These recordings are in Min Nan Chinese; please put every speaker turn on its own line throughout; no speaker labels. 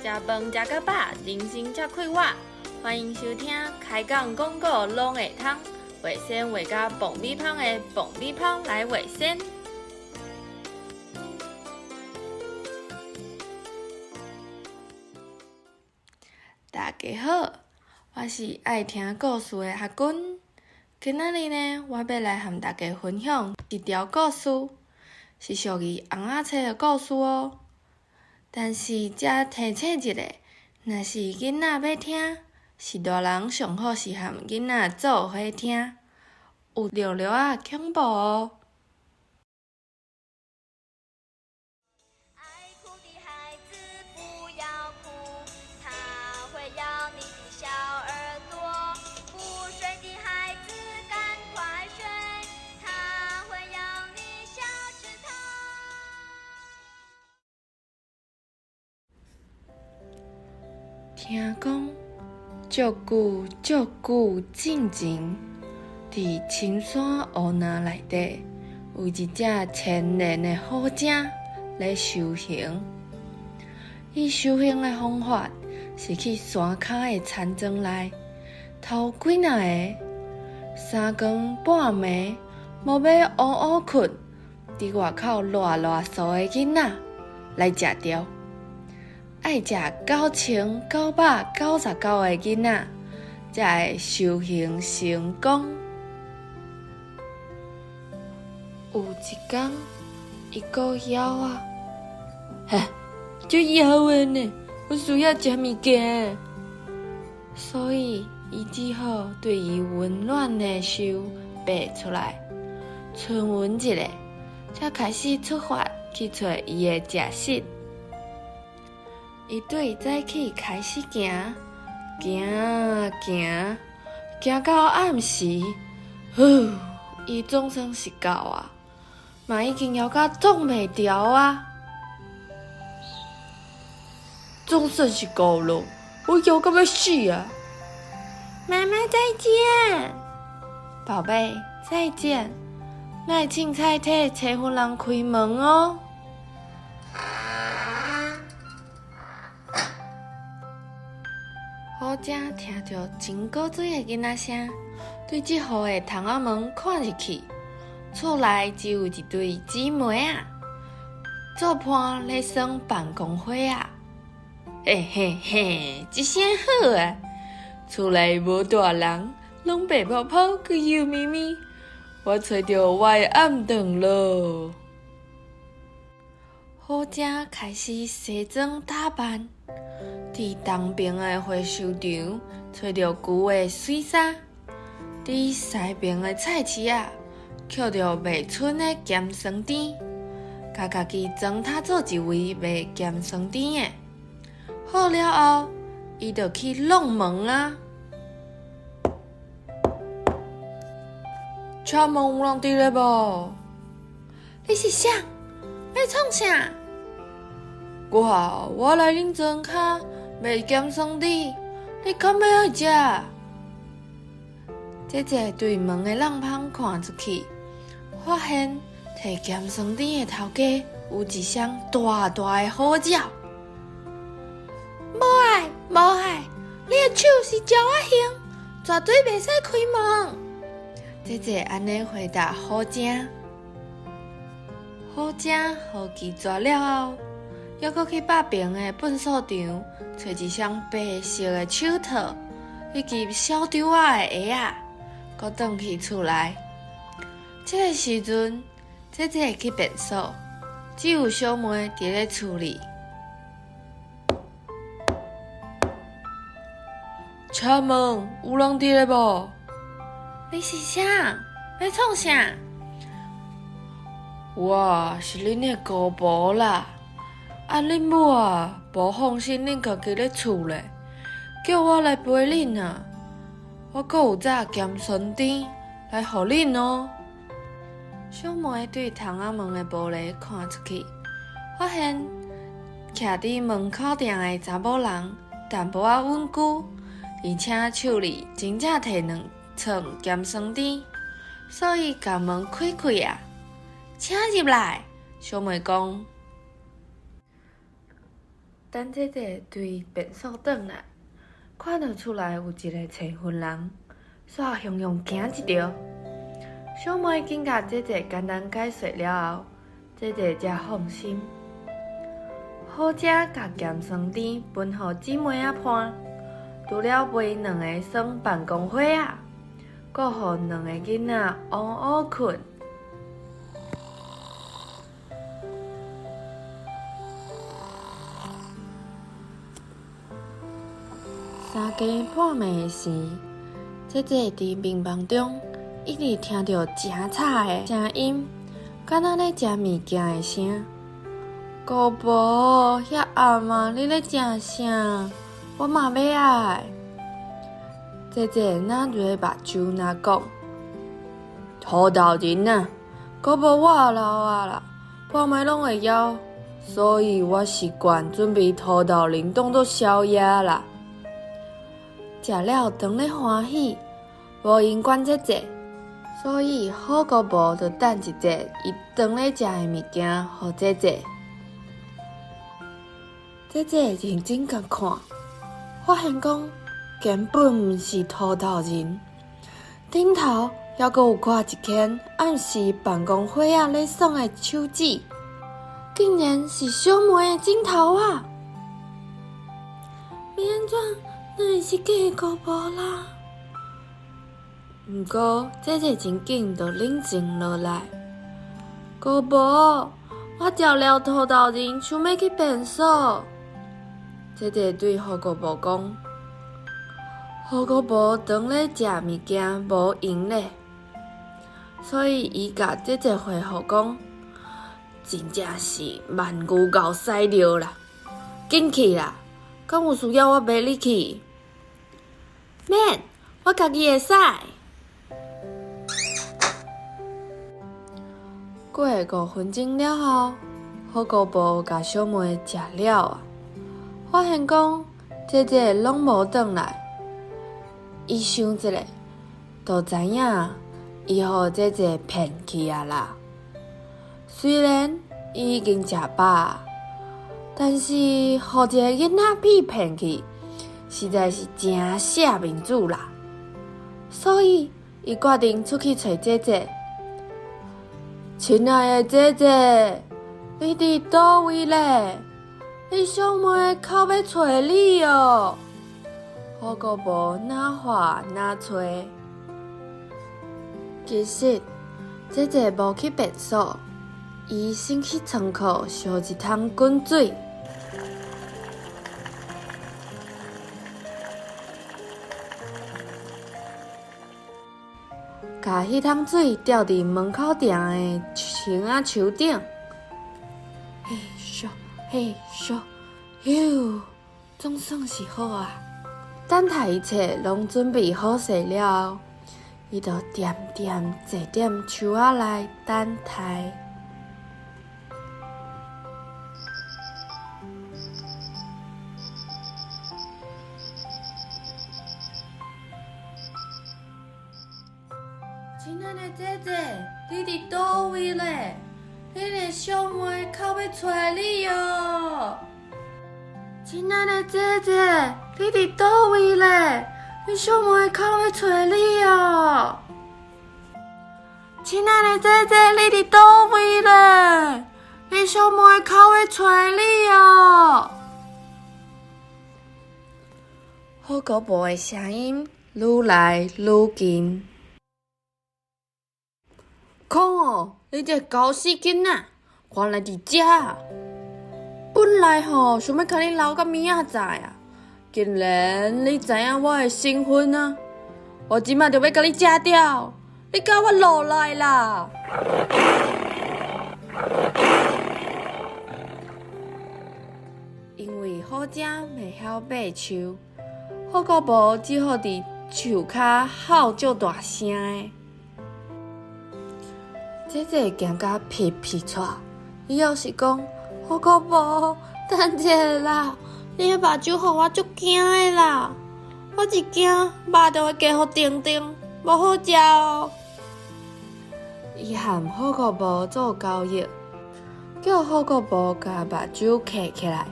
食飯食到飽，人生才快活。歡迎收聽開講廣告攏會通，畫線畫甲爆米香的爆米香來畫線。大家好，我是愛聽故事的阿君。今仔日呢，我欲來和大家分享一條故事，是屬於尪仔冊的故事哦。但是遮提醒一下，若是囡仔欲聽，是大人上好是和囡仔做伙聽，有略略仔恐怖哦。聽講，足久足久進前，佇深山烏林內底，有一隻千年的虎精咧修行。伊修行的方法是去山跤的田莊內偷幾若个，三更半暝無欲烏烏睏，佇外口賴賴趖的囡仔來食著。愛食9999個囡仔，才會修行成功。有一工，伊閣枵啊，哈，足枵的呢，我需要食物件。所以，伊只好對伊溫暖的手爬出來，詢問一下，才開始出發去揣伊的食食。伊對早起開始行，行啊行，行到暗時，呼，伊總算是到啊，嘛已經枵甲擋袂牢啊！總算是到了，我枵甲欲死啊！媽媽再見，寶貝再見，莫凊彩替車夫人開門哦。虎精聽著真古錐的囡仔聲，對這戶的窗仔門看入去，厝內只有一對姊妹仔，做伴咧耍扮公花仔。嘿嘿嘿，這聲好啊！厝內無大人，攏白泡泡閣幼咪咪，我揣著我的暗頓囉。虎精開始西裝打扮，佇東爿的回收場揣著舊的水衫，佇西爿的菜市仔抾著賣春的鹹酸甜，共家己裝忒做一位賣鹹酸甜的。好了後，伊就去挵門啊！敲門有人佇咧無？你是誰？欲創啥？我，我來恁庄跤賣鹹酸甜，你敢欲愛食？姐姐對門的櫳縫看出去，發現提鹹酸甜的頭家有一雙大大的虎爪。無愛，無愛，你的手是鳥仔形，絕對袂使開門。姐姐按呢回答虎精。虎精予拒絕了後，猶閣去北爿的糞掃場，揣一雙白色的手套，以及小丟仔的鞋仔，閣轉去厝內。這个時陣，姐姐去便所，只有小妹佇咧厝裡。敲門，有人佇咧無？你是誰？欲創啥？我是恁的姑婆啦！啊，恁母啊，無放心恁家己咧厝咧，叫我來陪恁啊！我閣有紮鹹酸甜來予恁哦。小妹對窗仔門的玻璃看出去，發現徛佇門口埕的查某人淡薄仔穩久，而且手裡真正提兩串鹹酸甜，所以共門開開啊！請入來，小妹講。等姐姐對便所轉來，看到厝內有一个找份人，煞雄雄驚一趒。小妹緊共姐姐簡單解釋了後，姐姐才放心。好食共鹹酸甜分予姊妹仔伴，除了陪兩个耍扮公花仔，閣予兩个囡仔乌乌睏。三更半暝时，姐姐伫眠梦中一直听著真吵的声音，敢若咧食物件的声。姑婆，遐暗啊，你咧食啥？我嘛欲爱。姐姐若揉目睭若讲，土豆仁啊，姑婆我老啊啦，半暝拢会枵，所以我习惯准备土豆仁当做宵夜啦。食了当咧欢喜，无闲管姐姐，所以好姑婆就等一下，伊当咧食的物件予姐姐。姐姐认真共看，发现讲根本毋是土豆仁，顶头犹阁有挂一圈暗时办公花仔咧耍的手指，竟然是小妹的枕头仔！欲按怎？哪会是假的姑婆啦？毋过姐姐真紧就冷静落来。姑婆，我食了土豆仁，想欲去便所。姐姐对好姑婆讲，好姑婆当咧食物件无闲咧，所以伊共姐姐回复讲，真正是万牛猴屎尿啦，紧去啦！敢有需要我陪你去？免，我家己会使。过5分钟了后，好姑婆共小妹食了啊，发现讲姐姐拢无转来，伊想一下，就知影伊予姐姐骗去啊啦。虽然伊已经食饱，但是予一个囡仔屁骗去，实在是真死面子啦。所以伊决定出去揣姐姐。亲爱的姐姐，你伫佗位咧？你小妹哭欲揣你哦。好姑婆若喊若揣，其实姐姐无去便所，伊先去仓库烧一桶滚水。共彼桶水吊伫门口埕的松仔树顶，嘿咻嘿咻，哟，总算是好啊！等待一切拢准备好势了后，伊就恬恬坐踮树仔内等待。亲爱的姐姐，你伫佗位咧？彼个小妹哭欲揣你哦！亲爱的姐姐，你伫佗位咧？你小妹哭欲揣你哦！亲爱的姐姐，你伫佗位咧？你小妹哭欲揣你哦！好姑婆的声音愈来愈近。看哦，你这个猴死囡仔，原来伫遮！本来吼想欲共你留到明仔载啊，竟然你知影我的身份啊！我这摆就欲共你食掉，你共我落来啦！因为好食袂晓爬树，好姑婆只好伫树跤吼足大声的。姐姐惊甲皮皮掣，伊犹是讲：好姑婆，等一下啦，你的目睭予我足惊的啦，我一惊肉就会加予定定，无好食哦。伊和好姑婆做交易，叫好姑婆共目睭闭起来，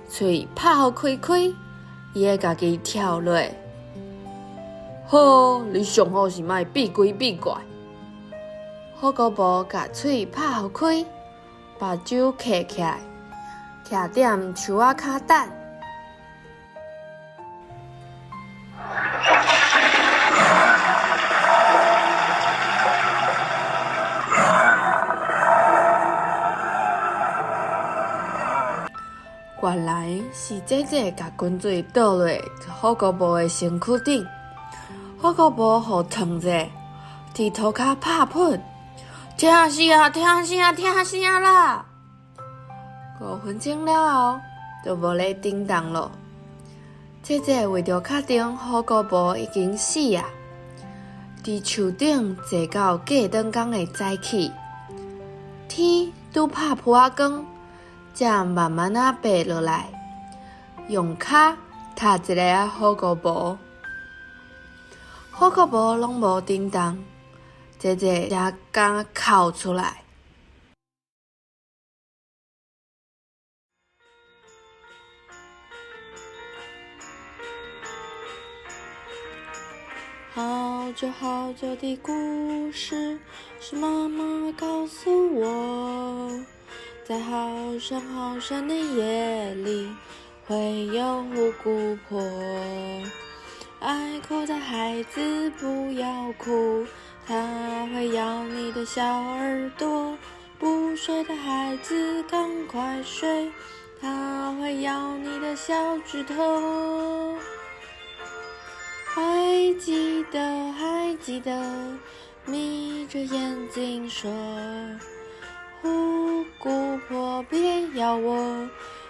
喙拍予開開，伊會家己跳落。好，你上好是莫變鬼變怪。虎姑婆共喙拍予開，目睭瞌起來，徛踮樹仔跤等。原來是姐姐共滾水倒落虎姑婆的身軀頂，虎姑婆予燙者，佇塗跤拍噴，疼死啊！疼死啊！疼死啊啦！5分鐘了後，就無咧振動囉。姐姐為著確定虎姑婆已經死啊，佇樹頂坐到過轉工的早起，天拄拍噗仔光，才慢慢仔爬落來，用跤踏一下虎姑婆，虎姑婆攏無振動，姐姐才敢哭出來。好久好久的故事，是媽媽告訴我，在好深好深的夜裡，會有虎姑婆。愛哭的孩子不要哭，她會咬你的小耳朵。不睡的孩子趕快睡，她會咬你的小指頭。還記得，還記得，眯著眼睛說，虎姑婆別咬我，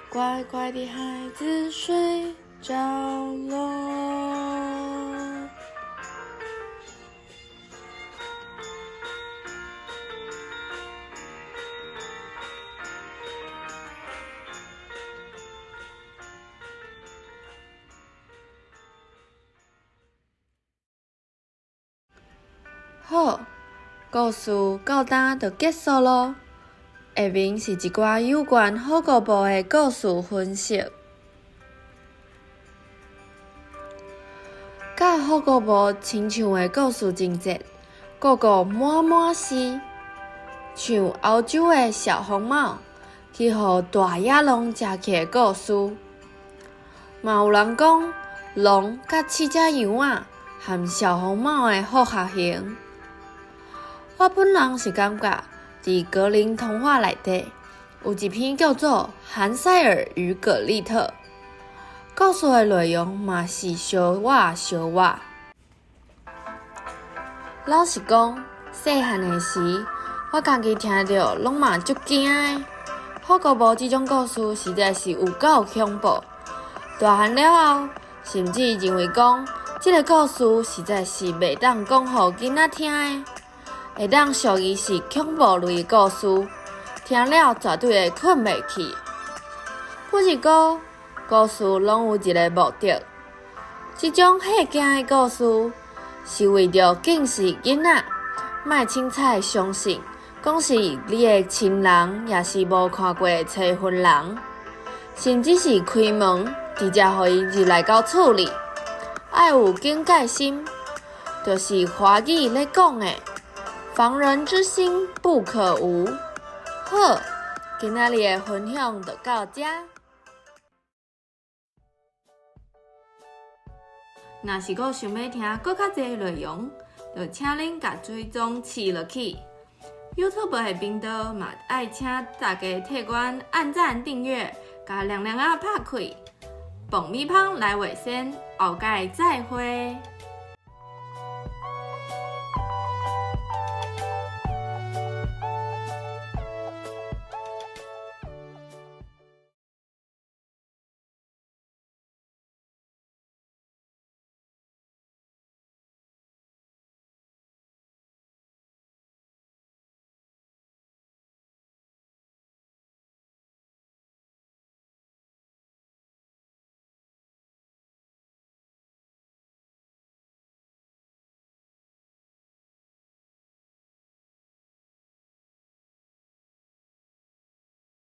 乖乖的孩子睡著囉。好，故事到這就結束囉。下面是一寡有關虎姑婆的故事分析。佮虎姑婆親像的故事情節，個個滿滿是，像歐洲的小紅帽去予大野狼食去的故事，嘛有人講狼佮七隻羊仔和小紅帽的複合型。我本人是感覺，佇格林童話內底有一篇叫做《韓塞爾與葛麗特》，故事的內容嘛是相倚相倚。老實講，細漢的時，我家己聽著攏嘛足驚的。虎姑婆這種故事實在是有夠恐怖。大漢了後，甚至認為講這个故事實在是袂當講予囡仔聽的。會當屬於是恐怖類的故事，聽了絕對會睏袂去。不是過，故事攏有一个目的。這種嚇驚的故事，是為著警示囡仔，莫凊彩相信，講是你的親人，抑是無看過的找份人，甚至是開門直接予伊入來到厝裡，愛有警戒心，就是華語咧講的。防人之心不可無。好，今仔日的分享就到這。若是閣想欲聽閣較濟內容，就請恁共追蹤飼落去。YouTube 的頻道嘛，愛請大家替阮按讚、訂閱，共亮亮仔拍開。爆米芳來畫仙，後擺再會。